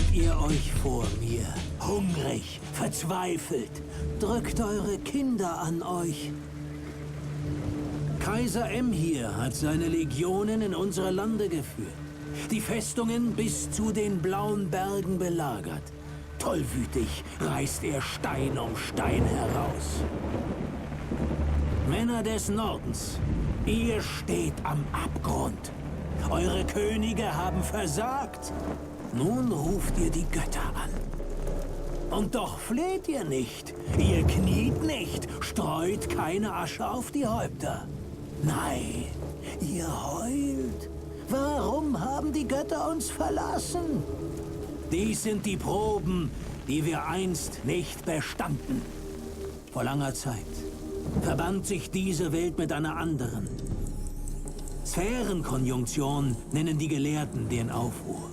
stellt ihr euch vor mir, hungrig, verzweifelt, drückt eure Kinder an euch. Kaiser Emhir hat seine Legionen in unsere Lande geführt, die Festungen bis zu den blauen Bergen belagert. Tollwütig reißt er Stein um Stein heraus. Männer des Nordens, ihr steht am Abgrund. Eure Könige haben versagt. Nun ruft ihr die Götter an. Und doch fleht ihr nicht, ihr kniet nicht, streut keine Asche auf die Häupter. Nein, ihr heult. Warum haben die Götter uns verlassen? Dies sind die Proben, die wir einst nicht bestanden. Vor langer Zeit verband sich diese Welt mit einer anderen. Sphärenkonjunktion nennen die Gelehrten den Aufruhr.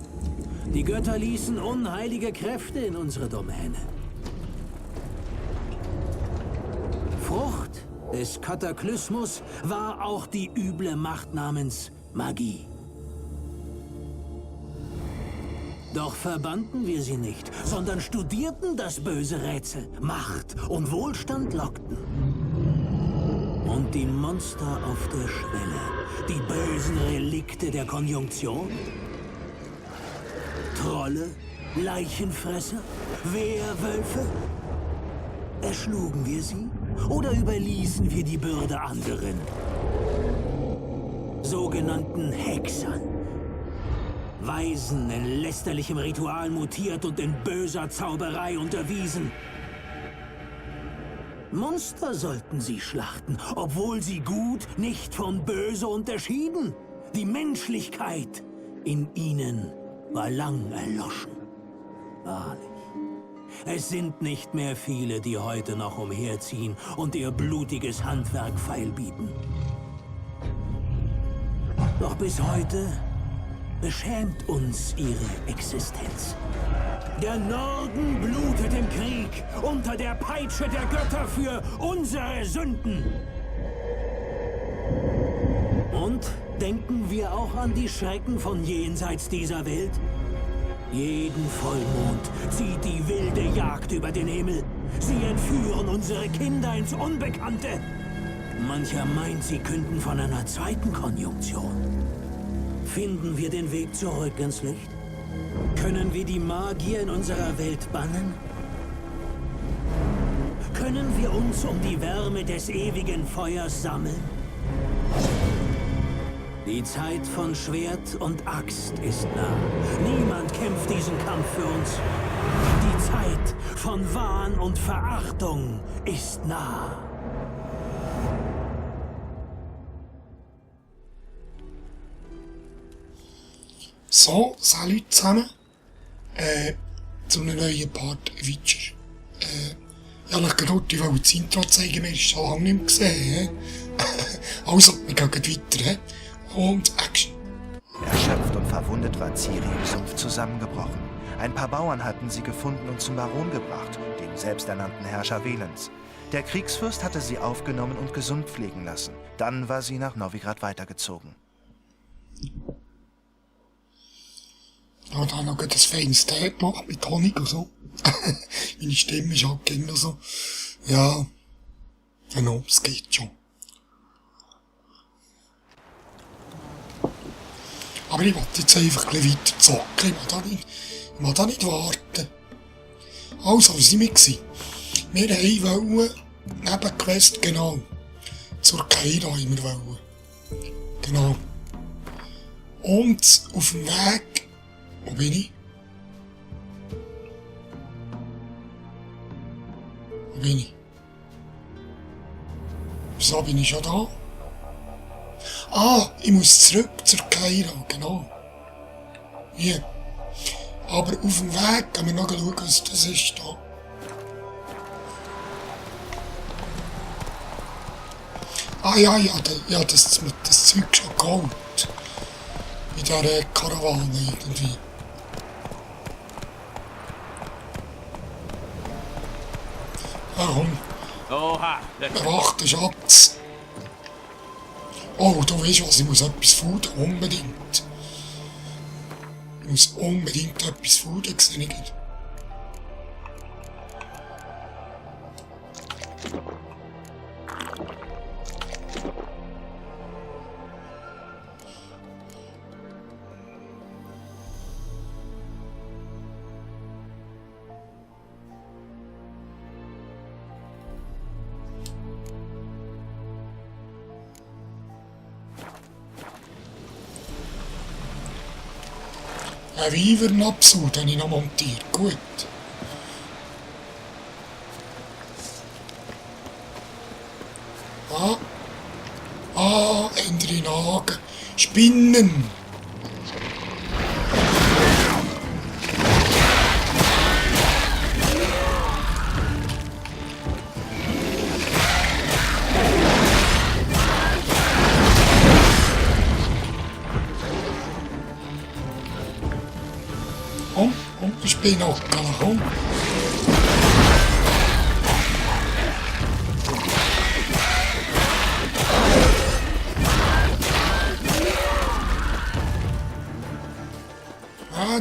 Die Götter ließen unheilige Kräfte in unsere Domäne. Frucht des Kataklysmus war auch die üble Macht namens Magie. Doch verbannten wir sie nicht, sondern studierten das böse Rätsel. Macht und Wohlstand lockten. Und die Monster auf der Schwelle, die bösen Relikte der Konjunktion? Trolle, Leichenfresser, Wehrwölfe? Erschlugen wir sie oder überließen wir die Bürde anderen? Sogenannten Hexern. Weisen in lästerlichem Ritual mutiert und in böser Zauberei unterwiesen. Monster sollten sie schlachten, obwohl sie gut nicht von böse unterschieden. Die Menschlichkeit in ihnen war lang erloschen. Wahrlich. Es sind nicht mehr viele, die heute noch umherziehen und ihr blutiges Handwerk feilbieten. Doch bis heute beschämt uns ihre Existenz. Der Norden blutet im Krieg unter der Peitsche der Götter für unsere Sünden. Und denken wir auch an die Schrecken von jenseits dieser Welt? Jeden Vollmond zieht die wilde Jagd über den Himmel. Sie entführen unsere Kinder ins Unbekannte. Mancher meint, sie künden von einer zweiten Konjunktion. Finden wir den Weg zurück ins Licht? Können wir die Magier in unserer Welt bannen? Können wir uns um die Wärme des ewigen Feuers sammeln? Die Zeit von Schwert und Axt ist nah. Niemand kämpft diesen Kampf für uns. Die Zeit von Wahn und Verachtung ist nah. So, salut zusammen. Zu einem neuen Part Witcher. Ich wollte euch gerade das Intro zeigen, wir haben es schon lange nicht mehr gesehen. Also, wir gehen weiter. Und Action. Erschöpft und verwundet war Ciri im Sumpf zusammengebrochen. Ein paar Bauern hatten sie gefunden und zum Baron gebracht, dem selbsternannten Herrscher Velens. Der Kriegsfürst hatte sie aufgenommen und gesund pflegen lassen. Dann war sie nach Novigrad weitergezogen. Ja, da noch das feines Tee gemacht mit Honig und so. Meine Stimme ist halt immer so. Ja, genau, es geht schon. Aber ich wollte jetzt einfach ein bisschen weiter zocken. Ich will da nicht warten. Also, wo sind wir gewesen? Wir wollten neben Quest, genau. Zur Keira haben wir wollen. Genau. Und auf dem Weg. Wo bin ich? Wo bin ich? Wieso bin ich schon da? Ah, ich muss zurück zur Keira, genau. Hier. Aber auf dem Weg können wir noch schauen, was das ist da. Ah ja, das Zeug schon geholt. In dieser Karawane irgendwie. Warum? Oha! Bewachte Schatz. Oh, du weißt was, ich muss etwas futtern, unbedingt. Ich muss unbedingt etwas fuden, sehe ich. Ein Weivernabsud habe ich noch montiert. Gut. Ändere Nagen. Spinnen. Komm, die Spinnacken, komm.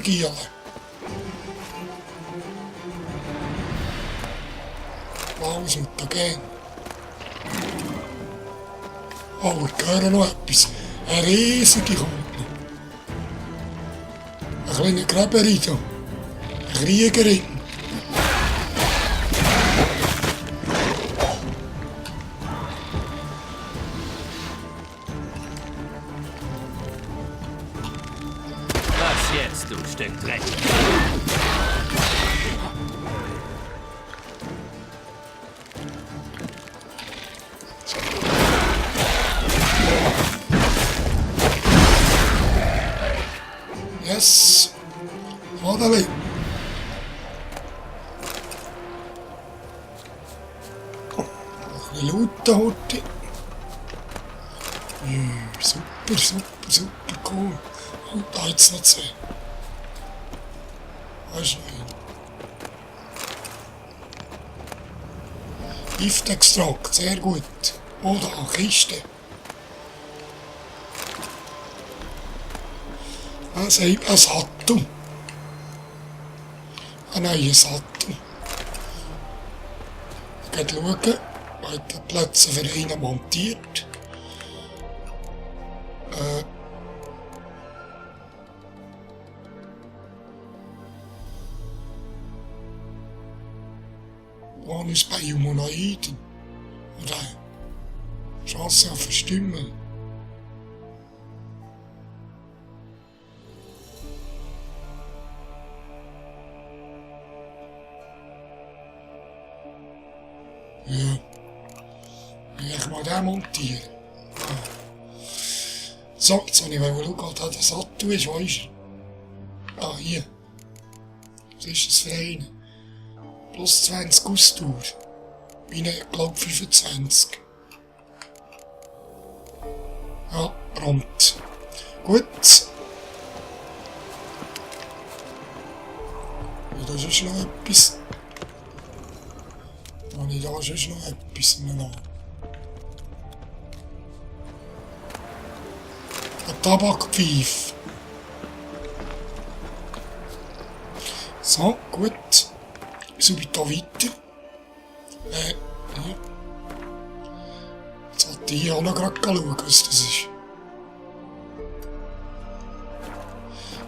Giele. Alles untergehen. Oh, ich höre noch etwas. Eine riesige kommt noch. Eine kleine Gräberin da. Eine Kriegerin. Jetzt, du Stück Dreck. Yes. Vaterli. Ein bisschen lauter heute. Super, cool. Und da jetzt noch zwei. Weißt du, Giftextrakt, sehr gut. Oder auch Kiste. Also ein Sattel. Ein neuer Sattel. Ich gehe schauen, ob der Plätze für einen montiert. Bonus bei Humanoiden. Oder Chance auf Verstümmeln. Ja. Ich mal den montieren. So, jetzt wollte ich schauen, ob da der Sattel ist. Wo ist er? Hier. Was ist das für einen? Plus 20 Ausdauer. Meine, glaube 25. Ja, prompt. Gut. Ja, das ist noch etwas. Da ist noch etwas noch. Ein Tabakpfeif. So, gut. So wie da weiter. Hier. Jetzt wollte ich hier auch noch gerade schauen, was das ist.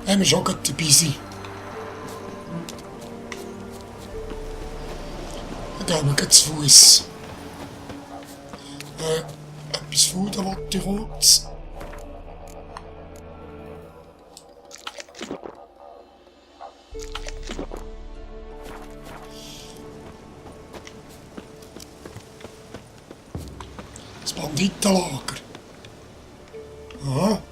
Wenn wir schon gerade dabei sind. Dann gehen wir zu Fuß. Etwas Futter wollte ich kurz. Das Banditenlager. Aha.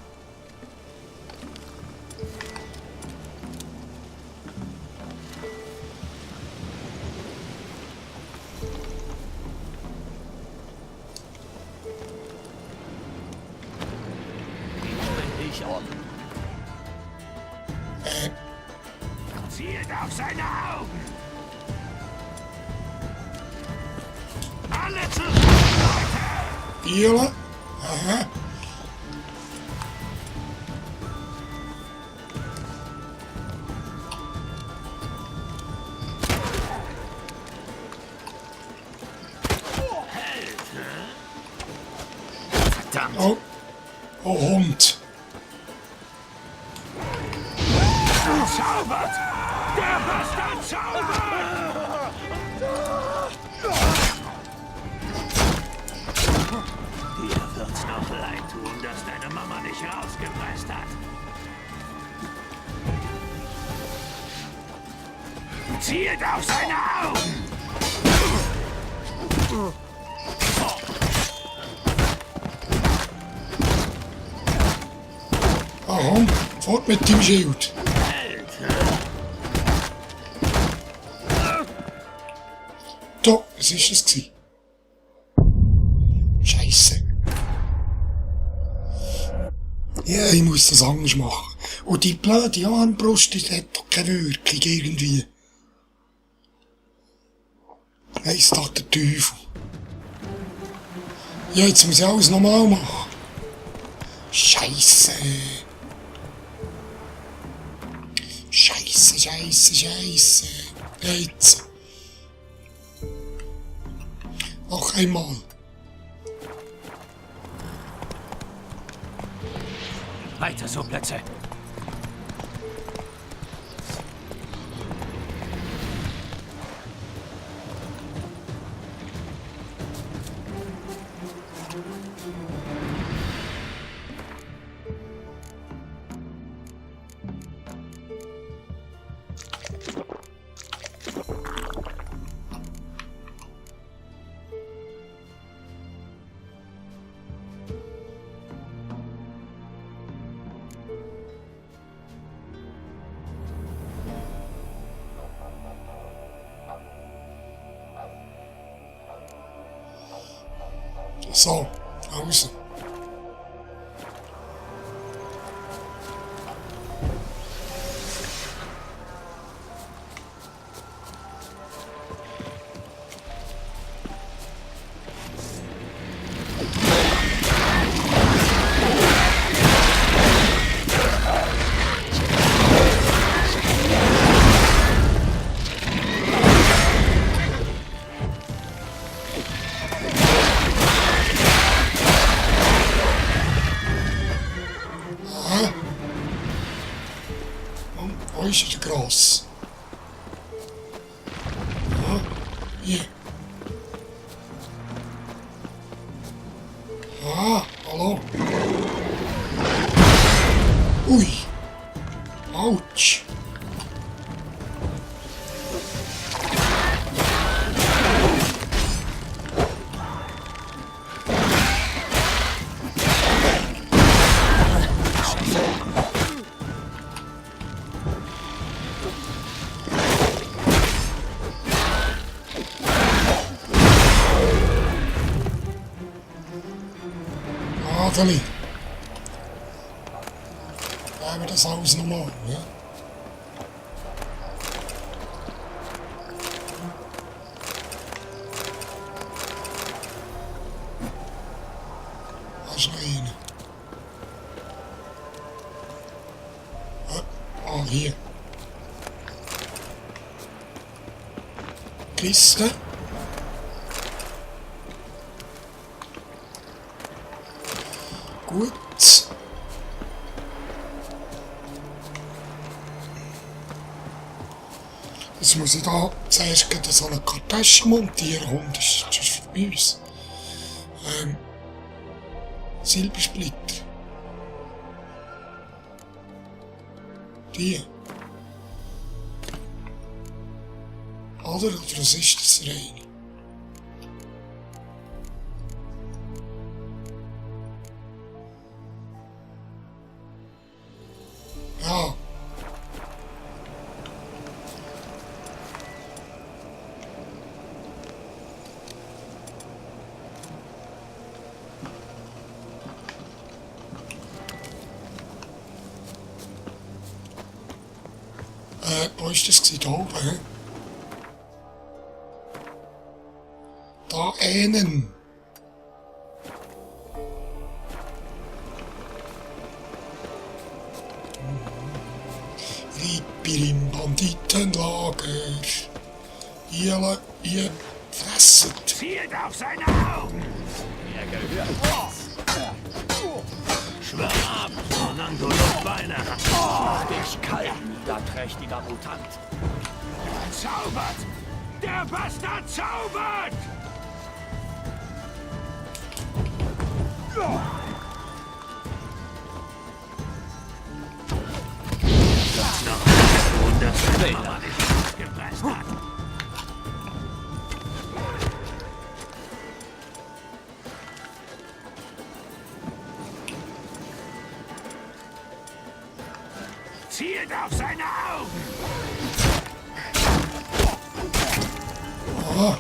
Zielt auf seine Augen! Alle zusammen, Leute! Hier. Aha. Oh. Oh, Hund. Zaubert! Der Bastard zaubert! Dir wird's noch leid tun, dass deine Mama dich rausgepresst hat. Zieht auf seine Augen! Aha, fort mit dem Schild. Da, was ist das gewesen? Scheisse. Ja, ich muss das anders machen. Und die blöde Armbrust, die hat doch keine Wirkung irgendwie. Weiss doch der Teufel. Ja, jetzt muss ich alles normal machen. Scheisse. Scheisse, Scheisse, Scheisse. Jetzt. Noch einmal. Weiter so, Plätze. So, also. Wo ist der Gross? Ja, hier. Ah, hallo. Ui. Autsch. Adeli. Bleiben wir das alles nochmal, ja? Da ist noch eine. Ah, hier. Kiste. Gut. Jetzt muss ich da zuerst so eine Kartasche montieren. Und das ist für uns. Silbersplitter. Die. Oder was ist das rein? Ja. Wo ist das gewesen? Da oben, hä? Da einen. Rippi im Banditenlager. Ihr fresset. Zielt auf seine Augen! Er gehört uns! Schwör ab, solange du Luftbeine hast. Mach dich kalt, niederträchtiger Mutant. Er zaubert! Der Bastard zaubert! Das noch Wunderfehler, die gepresst hat. Zielt auf seine Augen! Ah,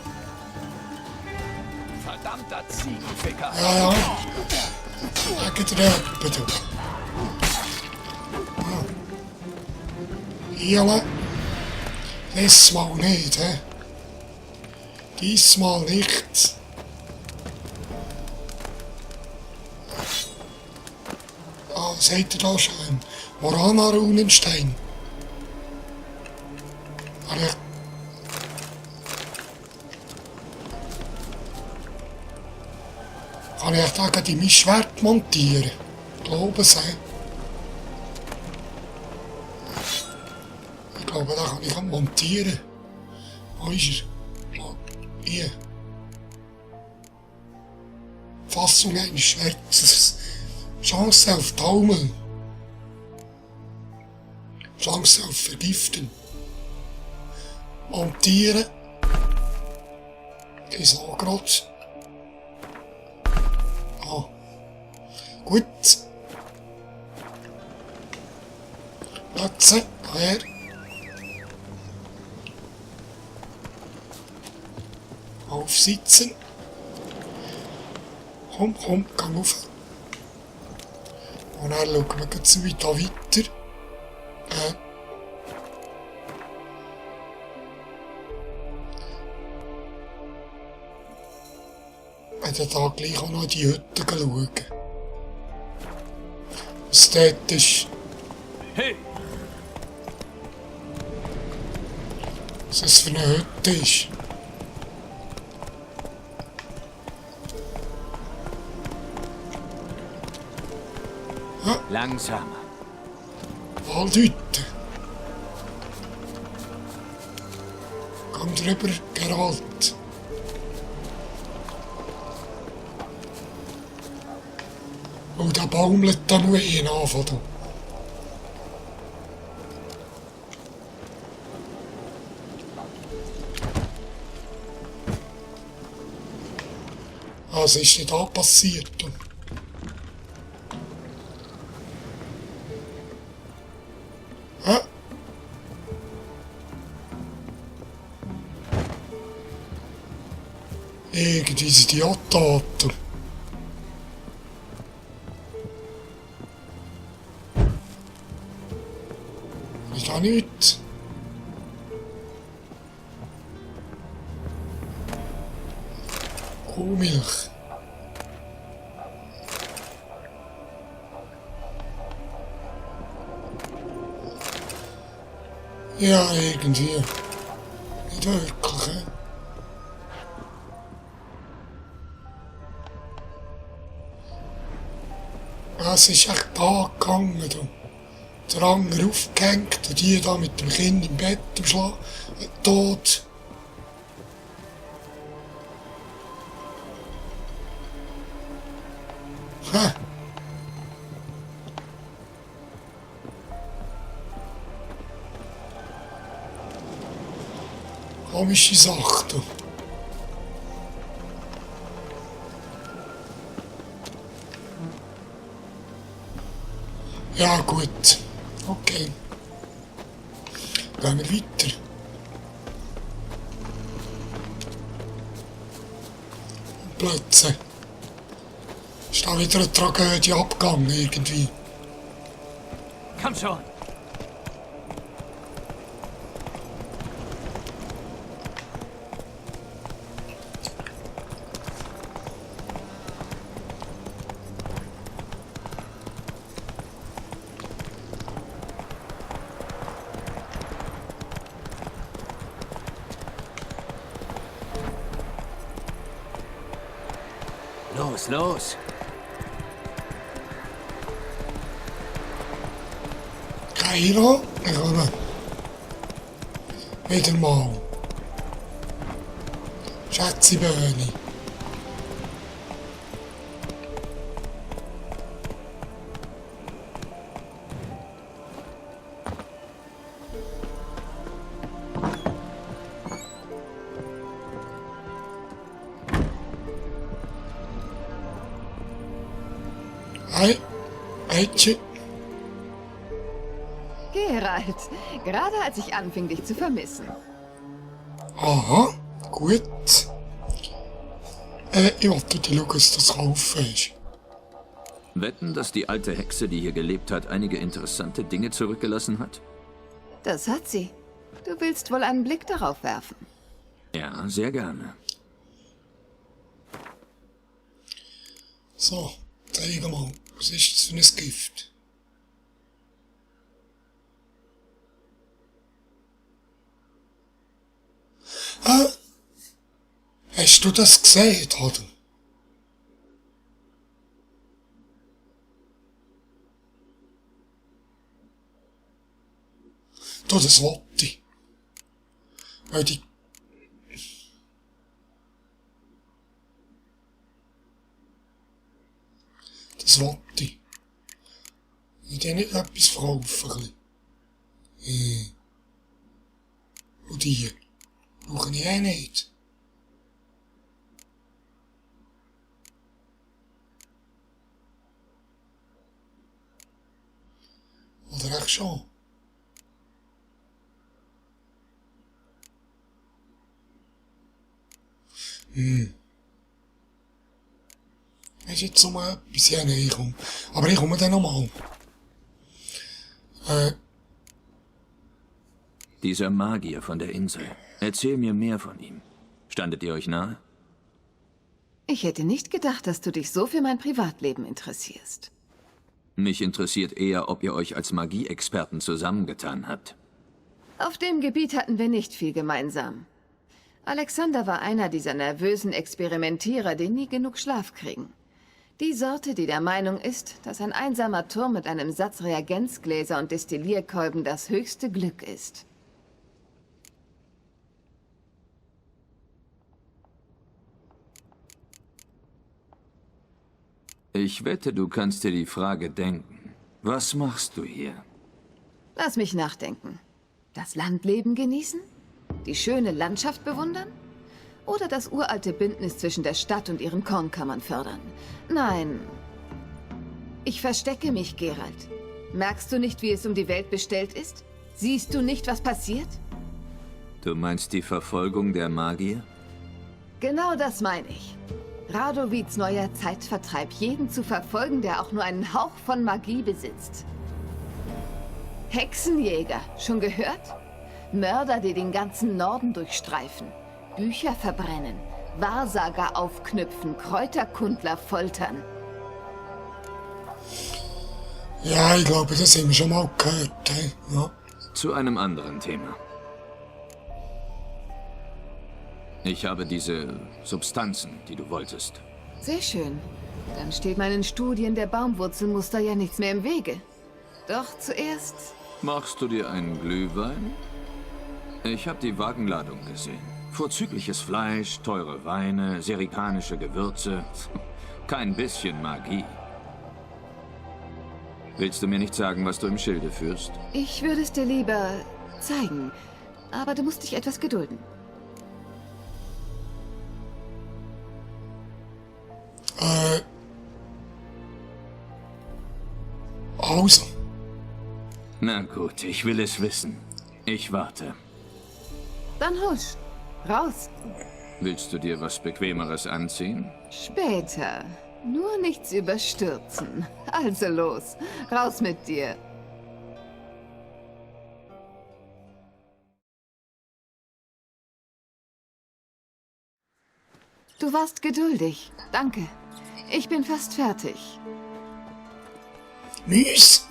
Verdammter Ziegenficker. ja. Ja, geht er bitte. Ah. Hier. Diesmal nicht, hä? Diesmal nicht. Ah, seht ihr da schon? Morana-Runenstein. Kann ich da gerade in mein Schwert montieren? Glaube es, hä? Ich glaube, da kann ich montieren. Wo ist er? Oh, hier. Fassung eines Schwertes. Chance auf Taumel. Chance auf Vergiften. Montieren. Ich sag grad. Ah. Gut. Plätze. Her. Aufsitzen. Komm, gang auf. Und dann schauen wir jetzt weiter. Ich werde da gleich auch noch in die Hütte schauen. Was dort ist. Hey! Was das für eine Hütte ist. Langsamer. Waldhütte. Komm drüber, Geralt. Oh, der baumelt da nur einen an. Was ist denn da passiert? Hä? Irgendwie sind die Attentaten. Ist auch nichts. Kuhmilch. Ja, irgendwie. Nicht wirklich, hä? Es ist echt da gegangen, du. Der andere aufgehängt und die da mit dem Kind im Bett am Schlafen. Tot. Hä? Komische Sache, du. Ja, gut. Okay. Gehen wir weiter. Und plötzlich ist da wieder eine Tragödie abgegangen, irgendwie. Komm schon. Los, los. Keira, wir kommen wieder mal. Schätziböhni. Hi, Mädchen. Geralt, gerade als ich anfing, dich zu vermissen. Aha, gut. Ich wollte dir schauen, dass das kaufen ist. Wetten, dass die alte Hexe, die hier gelebt hat, einige interessante Dinge zurückgelassen hat? Das hat sie. Du willst wohl einen Blick darauf werfen. Ja, sehr gerne. So, zeig mal, was ist das für ein Gift? Hast du das gesehen, oder? Du, das wollte ich. Weil die... Das wollte ich. Ich dir nicht etwas verkaufen. Und die brauche ich eh nicht. Oder echt schon? Ist jetzt so mal etwas hier näher kommen. Aber ich komme dann nochmal. Dieser Magier von der Insel. Erzähl mir mehr von ihm. Standet ihr euch nahe? Ich hätte nicht gedacht, dass du dich so für mein Privatleben interessierst. Mich interessiert eher, ob ihr euch als Magieexperten zusammengetan habt. Auf dem Gebiet hatten wir nicht viel gemeinsam. Alexander war einer dieser nervösen Experimentierer, die nie genug Schlaf kriegen. Die Sorte, die der Meinung ist, dass ein einsamer Turm mit einem Satz Reagenzgläser und Destillierkolben das höchste Glück ist. Ich wette, du kannst dir die Frage denken. Was machst du hier? Lass mich nachdenken. Das Landleben genießen? Die schöne Landschaft bewundern? Oder das uralte Bündnis zwischen der Stadt und ihren Kornkammern fördern? Nein. Ich verstecke mich, Geralt. Merkst du nicht, wie es um die Welt bestellt ist? Siehst du nicht, was passiert? Du meinst die Verfolgung der Magier? Genau das meine ich. Radovids neuer Zeitvertreib, jeden zu verfolgen, der auch nur einen Hauch von Magie besitzt. Hexenjäger, schon gehört? Mörder, die den ganzen Norden durchstreifen, Bücher verbrennen, Wahrsager aufknüpfen, Kräuterkundler foltern. Ja, ich glaube, das haben wir schon mal gehört. Ja. Zu einem anderen Thema. Ich habe diese Substanzen, die du wolltest. Sehr schön. Dann steht meinen Studien der Baumwurzelmuster ja nichts mehr im Wege. Doch zuerst... Machst du dir einen Glühwein? Ich habe die Wagenladung gesehen. Vorzügliches Fleisch, teure Weine, serikanische Gewürze. Kein bisschen Magie. Willst du mir nicht sagen, was du im Schilde führst? Ich würde es dir lieber zeigen. Aber du musst dich etwas gedulden. Also. Na gut, ich will es wissen. Ich warte. Dann husch. Raus. Willst du dir was Bequemeres anziehen? Später. Nur nichts überstürzen. Also los. Raus mit dir. Du warst geduldig. Danke. Ich bin fast fertig. Mies.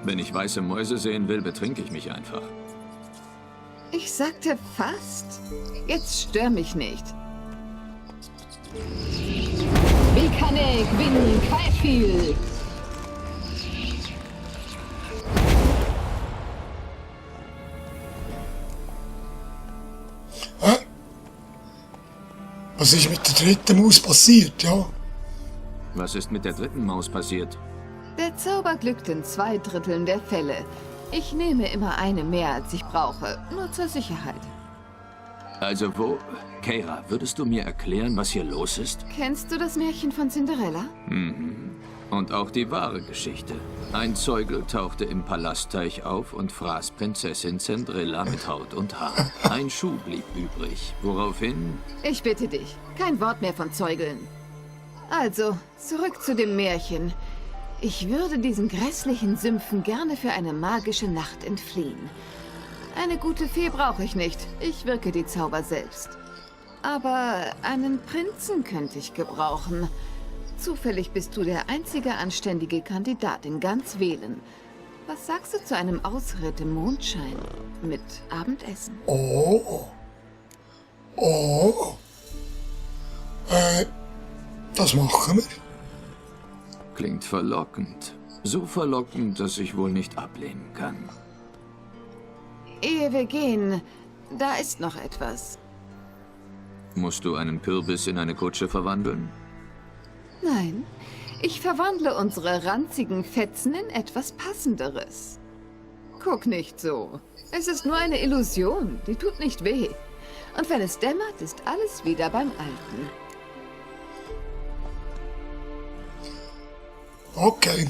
Wenn ich weiße Mäuse sehen will, betrinke ich mich einfach. Ich sagte fast. Jetzt stör mich nicht. Wie kann ich gewinnen? Kaifil. Was ist mit der dritten Maus passiert, ja? Was ist mit der dritten Maus passiert? Der Zauber glückt in 2/3 der Fälle. Ich nehme immer eine mehr, als ich brauche, nur zur Sicherheit. Also wo... Keira, würdest du mir erklären, was hier los ist? Kennst du das Märchen von Cinderella? Und auch die wahre Geschichte. Ein Zeugel tauchte im Palastteich auf und fraß Prinzessin Cinderella mit Haut und Haar. Ein Schuh blieb übrig, woraufhin... Ich bitte dich, kein Wort mehr von Zeugeln. Also, zurück zu dem Märchen. Ich würde diesen grässlichen Sümpfen gerne für eine magische Nacht entfliehen. Eine gute Fee brauche ich nicht. Ich wirke die Zauber selbst. Aber einen Prinzen könnte ich gebrauchen. Zufällig bist du der einzige anständige Kandidat in ganz Velen. Was sagst du zu einem Ausritt im Mondschein mit Abendessen? Oh. Das machen wir. Klingt verlockend. So verlockend, dass ich wohl nicht ablehnen kann. Ehe wir gehen, da ist noch etwas. Musst du einen Kürbis in eine Kutsche verwandeln? Nein, ich verwandle unsere ranzigen Fetzen in etwas Passenderes. Guck nicht so. Es ist nur eine Illusion, die tut nicht weh. Und wenn es dämmert, ist alles wieder beim Alten. Okay.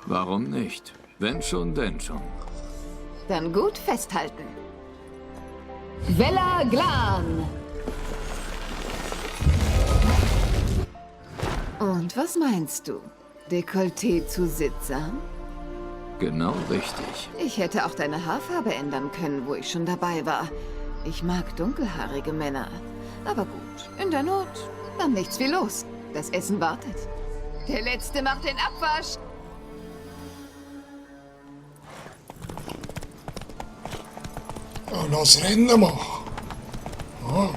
Warum nicht? Wenn schon, denn schon. Dann gut festhalten. Vella Glan! Und was meinst du? Dekolleté zu sittsam? Genau richtig. Ich hätte auch deine Haarfarbe ändern können, wo ich schon dabei war. Ich mag dunkelhaarige Männer. Aber gut, in der Not, dann nichts wie los. Das Essen wartet. Der Letzte macht den Abwasch. Ja, lass Rennen machen. Ah.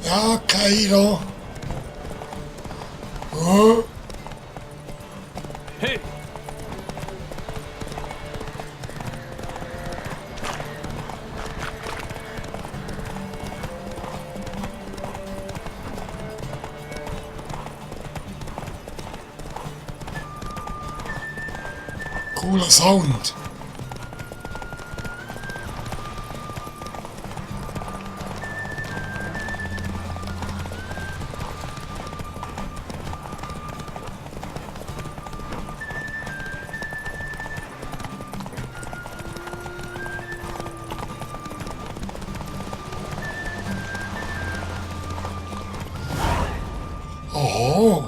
Ja, Keira. Oh. Hey! Cooler Sound. Oh.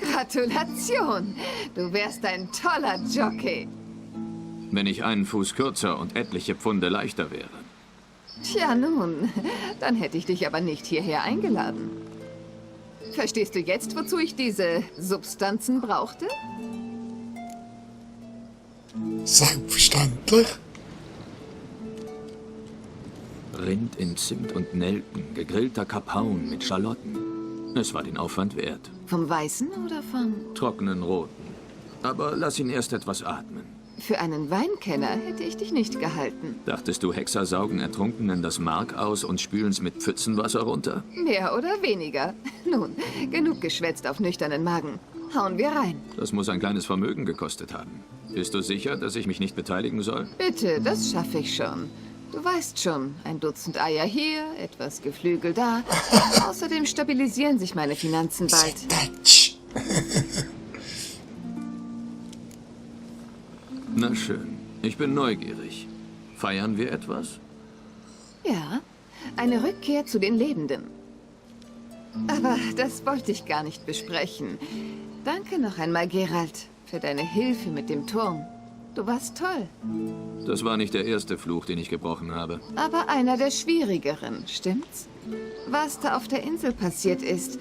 Gratulation! Du wärst ein toller Jockey. Wenn ich einen Fuß kürzer und etliche Pfunde leichter wäre. Tja, nun, dann hätte ich dich aber nicht hierher eingeladen. Verstehst du jetzt, wozu ich diese Substanzen brauchte? Selbstverständlich. Rind in Zimt und Nelken, gegrillter Kapaun mit Schalotten. Es war den Aufwand wert. Vom Weißen oder vom... Trockenen Roten. Aber lass ihn erst etwas atmen. Für einen Weinkenner hätte ich dich nicht gehalten. Dachtest du, Hexer saugen Ertrunkenen das Mark aus und spülen's mit Pfützenwasser runter? Mehr oder weniger. Nun, genug geschwätzt auf nüchternen Magen. Hauen wir rein. Das muss ein kleines Vermögen gekostet haben. Bist du sicher, dass ich mich nicht beteiligen soll? Bitte, das schaffe ich schon. Du weißt schon, ein Dutzend Eier hier, etwas Geflügel da. Außerdem stabilisieren sich meine Finanzen bald. Tatsch. Na schön, ich bin neugierig. Feiern wir etwas? Ja, eine Rückkehr zu den Lebenden. Aber das wollte ich gar nicht besprechen. Danke noch einmal, Geralt, für deine Hilfe mit dem Turm. Du warst toll. Das war nicht der erste Fluch, den ich gebrochen habe. Aber einer der schwierigeren, stimmt's? Was da auf der Insel passiert ist,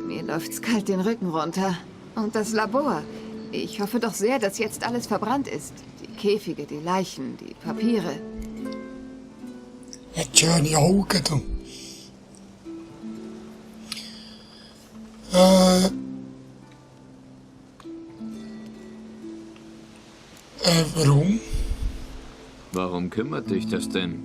mir läuft's kalt den Rücken runter. Und das Labor. Ich hoffe doch sehr, dass jetzt alles verbrannt ist. Die Käfige, die Leichen, die Papiere. Hat schöne Augen, du. Warum? Warum kümmert dich das denn?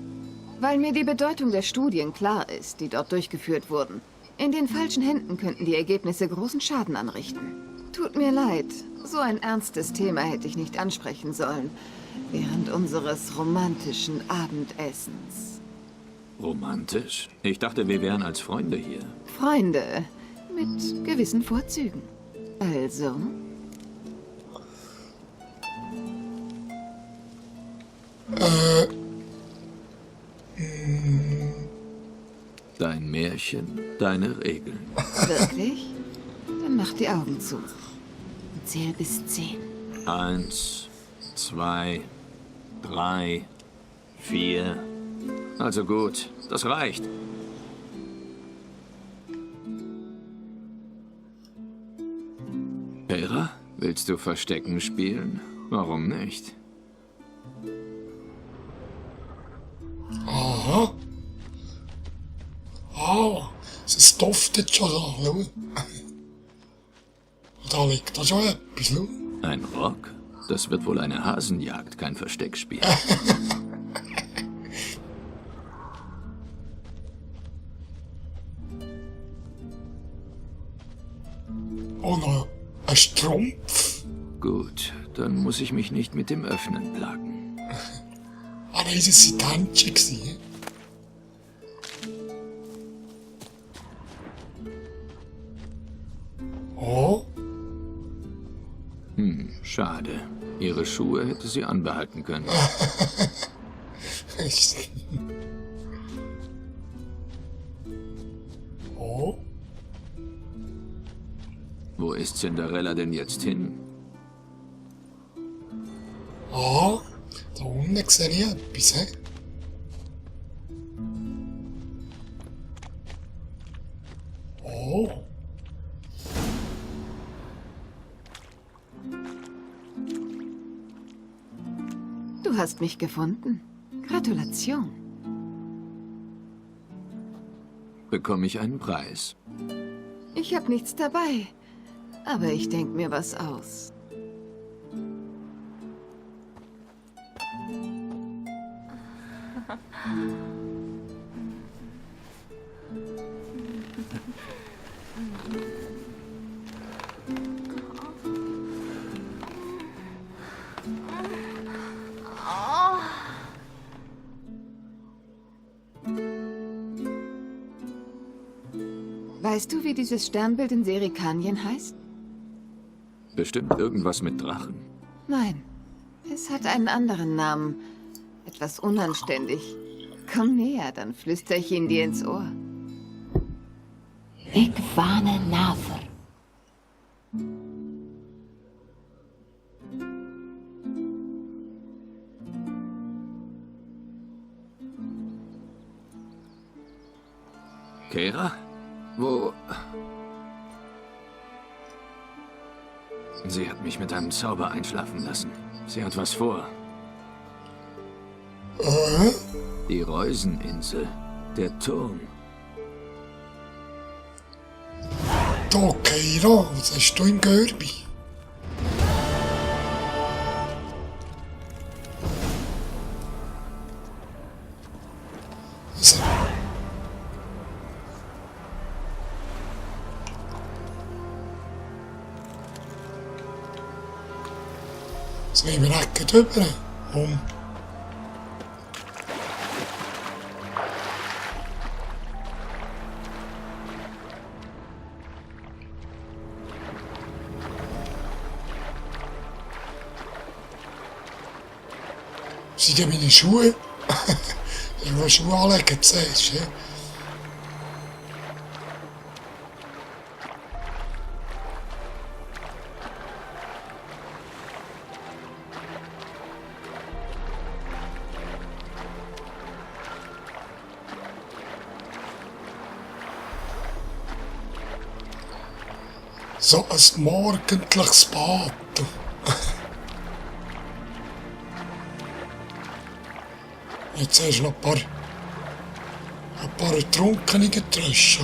Weil mir die Bedeutung der Studien klar ist, die dort durchgeführt wurden. In den falschen Händen könnten die Ergebnisse großen Schaden anrichten. Tut mir leid, so ein ernstes Thema hätte ich nicht ansprechen sollen, während unseres romantischen Abendessens. Romantisch? Ich dachte, wir wären als Freunde hier. Freunde, mit gewissen Vorzügen. Also? Dein Märchen, deine Regeln. Wirklich? Dann mach die Augen zu. Und zähl bis 10. 1, 2, 3, 4. Also gut, das reicht. Hera, willst du Verstecken spielen? Warum nicht? Aha. Ah, es duftet schon so, schau. Da liegt da schon etwas, schau. Ein Rock? Das wird wohl eine Hasenjagd, kein Versteckspiel. Oh, noch ein Strumpf. Gut, dann muss ich mich nicht mit dem Öffnen plagen. Ah, nein, das waren die Händchen gewesen. Oh, Schade. Ihre Schuhe hätte sie anbehalten können. oh, Wo ist Cinderella denn jetzt hin? ah, da unten sehe ich etwas, hä? Oh, Du hast mich gefunden. Gratulation. Bekomme ich einen Preis? Ich habe nichts dabei. Aber ich denke mir was aus. Weißt du, wie dieses Sternbild in Serikanien heißt? Bestimmt irgendwas mit Drachen. Nein, es hat einen anderen Namen. Etwas unanständig. Komm näher, dann flüstere ich ihn dir ins Ohr. Vigvane Nather. Kera? Wo? Sie hat mich mit einem Zauber einschlafen lassen. Sie hat was vor. Die Reuseninsel. Der Turm. da, Keira, was hast du im Görbi? Also, sollen wir nicht drüber? Sind ja meine Schuhe? Ich will Schuhe anlegen, siehst du? So ein morgendliches Bad. Jetzt hast du noch ein paar Ertrunkene getröscht.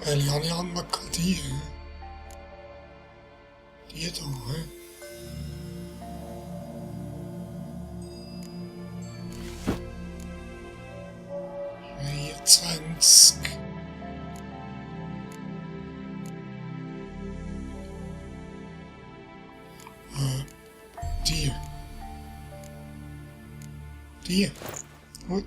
Welche habe ich einmal gehabt? Die da, hä? Die. Gut.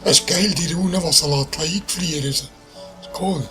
Das ist geil, die Rune, die sie einfrieren lässt. Das ist cool.